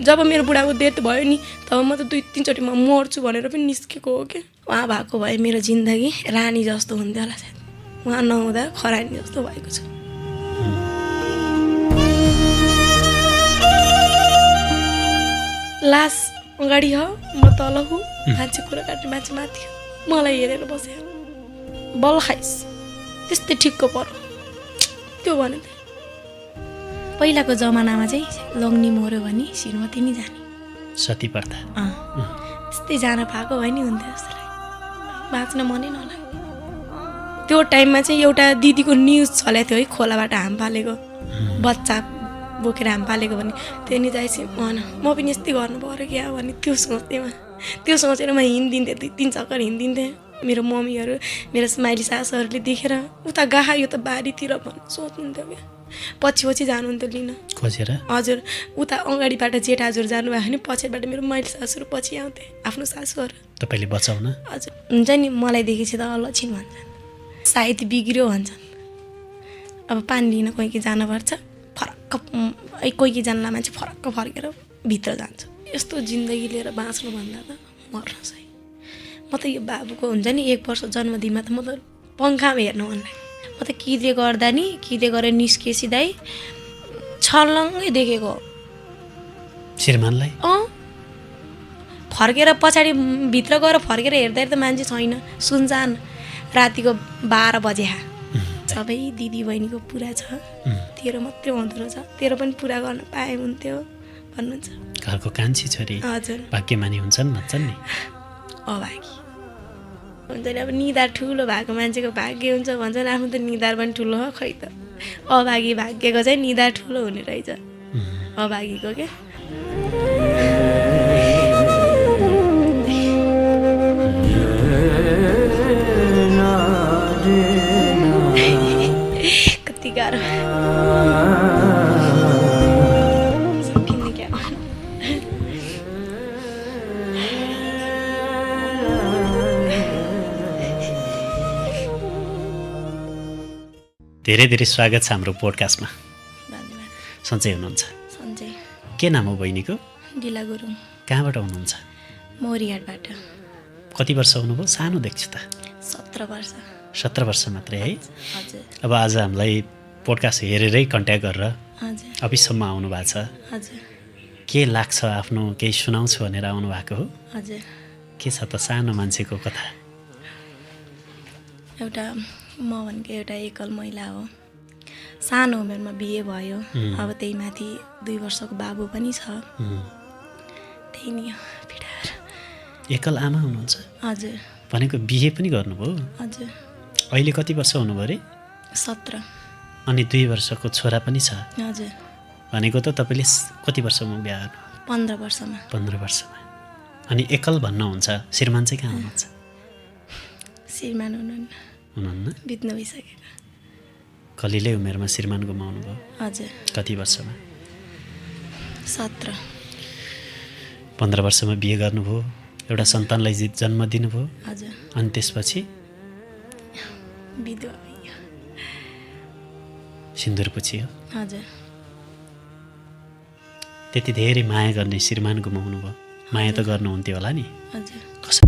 जब मेरो बुढाको डेथ भयो नि तब म त 2-3 चोटि म मर्छु भनेर पनि निस्केको हो क्या। उहाँ भएको भए मेरो जिन्दगी रानी जस्तो हुन्थ्यो होला सायद। उहाँ नहुँदा खरानी जस्तो भएको छ। लास अगाडि हो, म तल हुँ, मान्छे कुरा काट्ने मान्छे माथि हो, मलाई हेरेर बस्यो। बल खाइस त्यस्तै ठिक्क पर त्यो भने पहिलाको जमानामा चाहिँ लग्नी मऱ्यो भने श्रीमती नि जाने सती प्रथा त्यस्तै जान पाएको भए नि हुन्थ्यो जस्तो लाग्यो। बाँच्न मनै नलाग्यो। त्यो टाइममा चाहिँ एउटा दिदीको न्युज चलेको थियो है, खोलाबाट हाम फालेको बच्चा बोकेर हाम फालेको भने त्यो नि चाहिँ भन म पनि यस्तै गर्नु पऱ्यो क्या भने त्यो सोच्थेँ। त्यो सोचेर म हिँडिदिन्थेँ, 2-3 चक्कर हिँडिदिन्थेँ। मेरो मम्मीहरू मेरो माइली सासूहरूले देखेर उता गाहा यो त बारीतिर भन्नु सोच्नुहुन्थ्यो क्या। पछि जानुहुन्थ्यो लिन खोजेर। हजुर उता अगाडिबाट जेठा हजुर जानुभयो भने पछिबाट मेरो माइली सासूहरू पछि आउँथे आफ्नो सासूहरू। तपाईँले बचाउन हजुर हुन्छ नि मलाई देखेपछि त अलक्षिण भन्छन्, सायद बिग्रियो भन्छन्। अब पानी लिन कोही कि जानुपर्छ, फरक्क कोही जानला मान्छे फरक्क फर्केर भित्र जान्छ। यस्तो जिन्दगी लिएर बाँच्नुभन्दा त मर्न सही। म त यो बाबुको हुन्छ नि 1 वर्ष जन्मदिनमा त म त पङ्खामा हेर्नु मन लाग्यो। म त किले गर्दा नि किले गरेर निस्केसी दाइ छर्लङ्गै देखेको श्रीमानलाई। फर्केर पछाडि भित्र गएर फर्केर हेर्दा त मान्छे छैन, सुनसान। रातिको 12 बजे सबै दिदी बहिनीको पुरा छ, तेरो मात्रै हुँदो रहेछ, तेरो पनि पुरा गर्न पाए हुन्थ्यो भन्नुहुन्छ। घरको कान्छी छोरी हजुर भाग्यमानी हुन्छन् भन्छन् नि। अभागी हुन्छ नि, अब निधार ठुलो भएको मान्छेको भाग्य हुन्छ भन्छन्, आफ्नो त निधार पनि ठुलो हो। खै त अभागी भाग्यको चाहिँ निधार ठुलो हुने रहेछ अभागीको क्या। कति गाह्रो सकिने क्या। धेरै धेरै स्वागत छ हाम्रो पोडकास्टमा। धन्यवाद। सन्चै हुनुहुन्छ? सन्चै। के नाम हो बहिनीको? डिला गुरुङ। कहाँबाट हुनुहुन्छ? मोरिहाटबाट। कति वर्ष हुनुभयो? सानो देख्छु त। 17 वर्ष। 17 वर्ष मात्रै है? हजुर। अब आज हामीलाई पोडकास्ट हेरेरै कन्ट्याक्ट गरेर हजुर अफिससम्म आउनु भएको छ। हजुर। के लाग्छ आफ्नो केही सुनाउँछु भनेर आउनु भएको हो? हजुर। के छ त सानो मान्छेको कथा? एउटा म भनेको एउटा एकल महिला हो। सानो उमेरमा बिहे भयो। अब त्यही माथि 2 वर्षको बाबु पनि छ। त्यही नि हो पिडार। एकल आमा हुनुहुन्छ? हजुर। भनेको बिहे पनि गर्नुभयो? हजुर। अहिले कति वर्ष हुनुभयो अरे? 17। अनि 2 वर्षको छोरा पनि छ? हजुर। भनेको त तपाईँले कति वर्षमा बिहा गर्नु? 15 वर्षमा। 15 वर्षमा। अनि एकल भन्नुहुन्छ, श्रीमान चाहिँ कहाँ हुनुहुन्छ? श्रीमान हुनुहुन्न? बित्नु भइसकेको। कलिलै उमेरमा श्रीमान गुमाउनु भयो? हजुर। कति वर्षमा? 17। 15 वर्षमा बिहे गर्नुभयो, एउटा सन्तानलाई जन्म दिनुभयो। हजुर। अनि त्यसपछि विधवा भयो। सिन्दुर पुछियो? हजुर। त्यति धेरै माया गर्ने श्रीमान गुमाउनु भयो, माया त गर्नुहुन्थ्यो होला नि? हजुर। कसरी